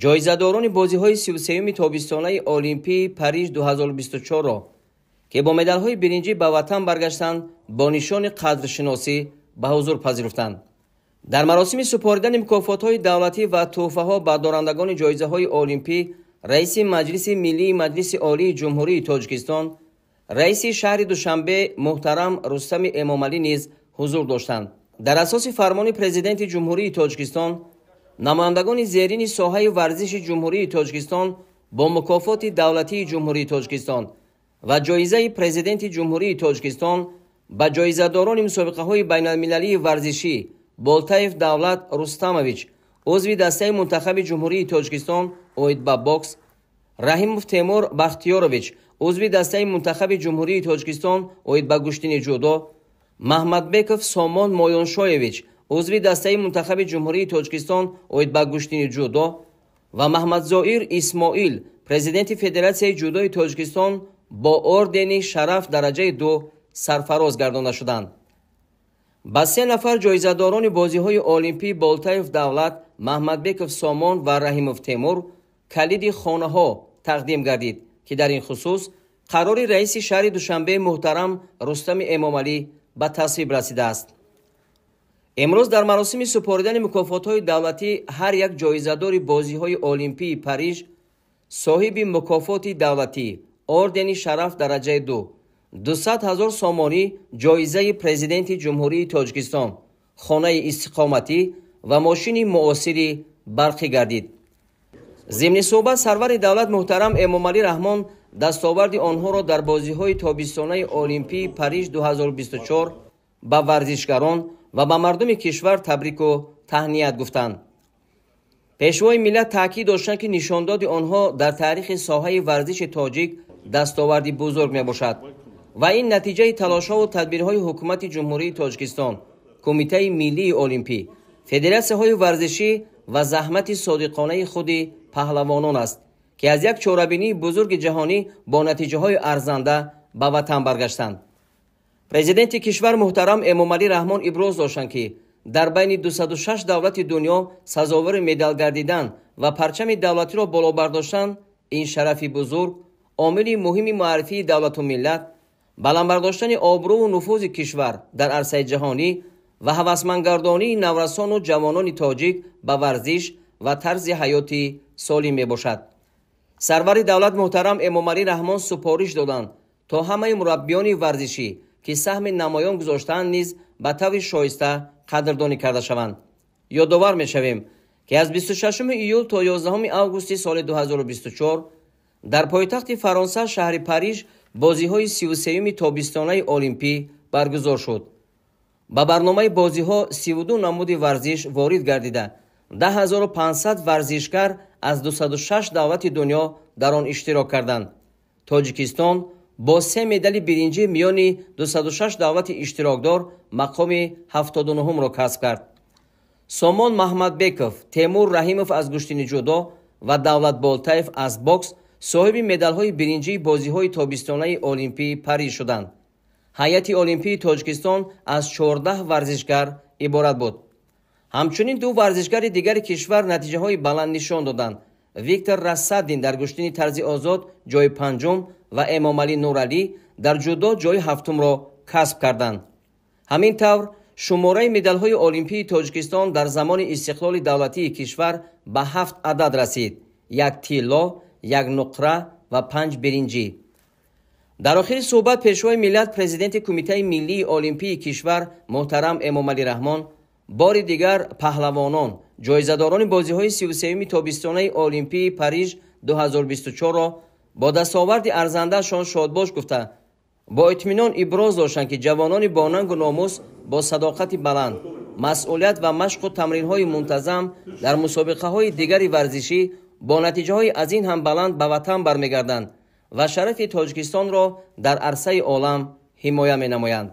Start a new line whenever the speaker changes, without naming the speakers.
Ҷоизадорони бозиҳои 33-юми тобистонаи Олимпии Париж 2024-ро, ки бо медалҳои биринҷӣ ба ватан баргаштанд, бо нишони қадршиносӣ ба ҳузур пазируфтанд. Дар маросими супоридани мукофотҳои давлатӣ ва тӯҳфаҳо ба дорандагони ҷоизаҳои олимпӣ раиси Маҷлиси Миллии Маҷлиси Олии Ҷумҳурии Тоҷикистон, раиси шаҳри Душанбе муҳтарам Рустами Эмомалӣ низ ҳузур доштанд. Дар асоси фармони Президенти Ҷумҳурии Тоҷикистон, намояндагони зерини соҳаи варзиши Ҷумҳурии Тоҷикистон бо мукофоти давлатии Ҷумҳурии Тоҷикистон ва ҷоизаи Президенти Ҷумҳурии Тоҷикистон ба ҷоизадорони мусобиқаҳои байналмилалии варзишӣ Болтаев Давлат Рустамович, узви дастаи мунтахаби Ҷумҳурии Тоҷикистон оид ба бокс, Раҳимов Темур Бахтиёрович, узви дастаи мунтахаби Ҷумҳурии Тоҷикистон оид ба гӯштини ҷудо, Маҳмадбеков Сомон Моёншоевич, узви дастаи мунтахаби Ҷумҳурии Тоҷикистон оид ба гӯштини ҷудо ва Маҳмадзоир Исмоил, президенти Федератсияи ҷудои Тоҷикистон бо ордени шараф дараҷаи 2 сарфароз гардонда шуданд. Ба 3 нафар ҷоизадорони бозиҳои олимпӣ Болтаев Давлат, Маҳмадбеков Сомон ва Раҳимов Темур калиди хонаҳо тақдим гардид, ки дар ин хусус қарори раиси шаҳри Душанбе муҳтарам Рустами Эмомалӣ ба тасвиб расидааст. Имрӯз дар маросими супоридани мукофотҳои давлатӣ ҳар як ҷоизадори бозиҳои олимпии Париж соҳиби мукофоти давлатӣ ордени шараф дараҷаи 2, 200 000 сомонӣ ҷоизаи Президенти Ҷумҳурии Тоҷикистон, хонаи истиқоматӣ ва мошини муосири барқӣ гардид. Зимни суҳбат сарвари давлат муҳтарам Эмомалӣ Раҳмон дастоварди онҳоро дар бозиҳои тобистонаи Олимпии Париж 2024 ба варзишгарон ва ба мардуми кишвар табрику таҳният гуфтанд. Пешвои миллат таъкид доштанд, ки нишондоди онҳо дар таърихи соҳаи варзиши тоҷик дастоварди бузург мебошад ва ин натиҷаи талошҳову тадбирҳои Ҳукумати Ҷумҳурии Тоҷикистон, Кумитаи Миллии Олимпӣ, федератсияҳои варзишӣ ва заҳмати содиқонаи худи паҳлавонон аст, ки аз як чорабинии бузурги ҷаҳонӣ бо натиҷаҳои арзанда ба ватан баргаштанд. Президенти кишвар муҳтарам Эмомалӣ Раҳмон иброз доштанд, ки дар байни 206 давлати дунё сазовори медал гардидан ва парчами давлатиро боло бардоштан ин шарафи бузург, омили муҳими муаррифии давлату миллат, баланд бардоштани обрӯву нуфузи кишвар дар арсаи ҷаҳонӣ ва ҳавасмандгардонии наврасону ҷавонони тоҷик ба варзиш ва тарзи ҳаёти солим мебошад. Сарвари давлат муҳтарам Эмомалӣ Раҳмон супориш доданд, то ҳамаи мураббиёни варзишӣ, ки саҳми намоён гузоштаанд, низ ба таври шоиста қадрдонӣ карда шаванд. Ёдовар мешавем, ки аз 26 июл то 11 августи соли 2024 дар пойтахти Фаронса шаҳри Париж бозиҳои 33-юми тобистонаи олимпӣ баргузор шуд. Ба барномаи бозиҳо 32 намуди варзиш ворид гардида, 10500 варзишгар аз 206 давлати дунё дар он иштирок карданд. Тоҷикистон бо 3 медали биринҷӣ миёни 206 давлати иштирокдор мақоми 79-умро касб кард. Сомон Маҳмадбеков, Темур Раҳимов аз гӯштини ҷудо ва Давлат Болтаев аз бокс соҳиби медалҳои биринҷии бозиҳои тобистонаи Олимпии Париж шуданд. Ҳайати Олимпии Тоҷикистон аз 14 варзишгар иборат буд. Ҳамчунин 2 варзишгари дигари кишвар натиҷаҳои баланд нишон доданд. Виктор Рассадин дар гӯштини тарзи озод ҷои 5-ум ва Эмомалӣ Нуралӣ дар ҷудо ҷои 7-умро касб карданд. Ҳамин тавр шумораи медалҳои Олимпии Тоҷикистон дар замони истиқлоли давлатии кишвар ба 7 адад расид: 1 тилло, 1 нуқра ва 5 биринҷӣ. Дар охири суҳбат Пешвои миллат, Президенти Кумитаи Миллии Олимпии кишвар муҳтарам Эмомалӣ Раҳмон бори дигар паҳлавонон, ҷоизадорони бозиҳои 33-юми тобистонаи Олимпии Париж 2024-ро бо дастоварди арзандаашон шодбош гуфта, бо итминон иброз доштанд, ки ҷавонони бонангу номус бо садоқати баланд, масъулият ва машқу тамринҳои мунтазам дар мусобиқаҳои дигари варзишӣ бо натиҷаҳои аз ин ҳам баланд ба ватан бармегарданд ва шарафи Тоҷикистонро дар арсаи олам ҳимоя менамоянд.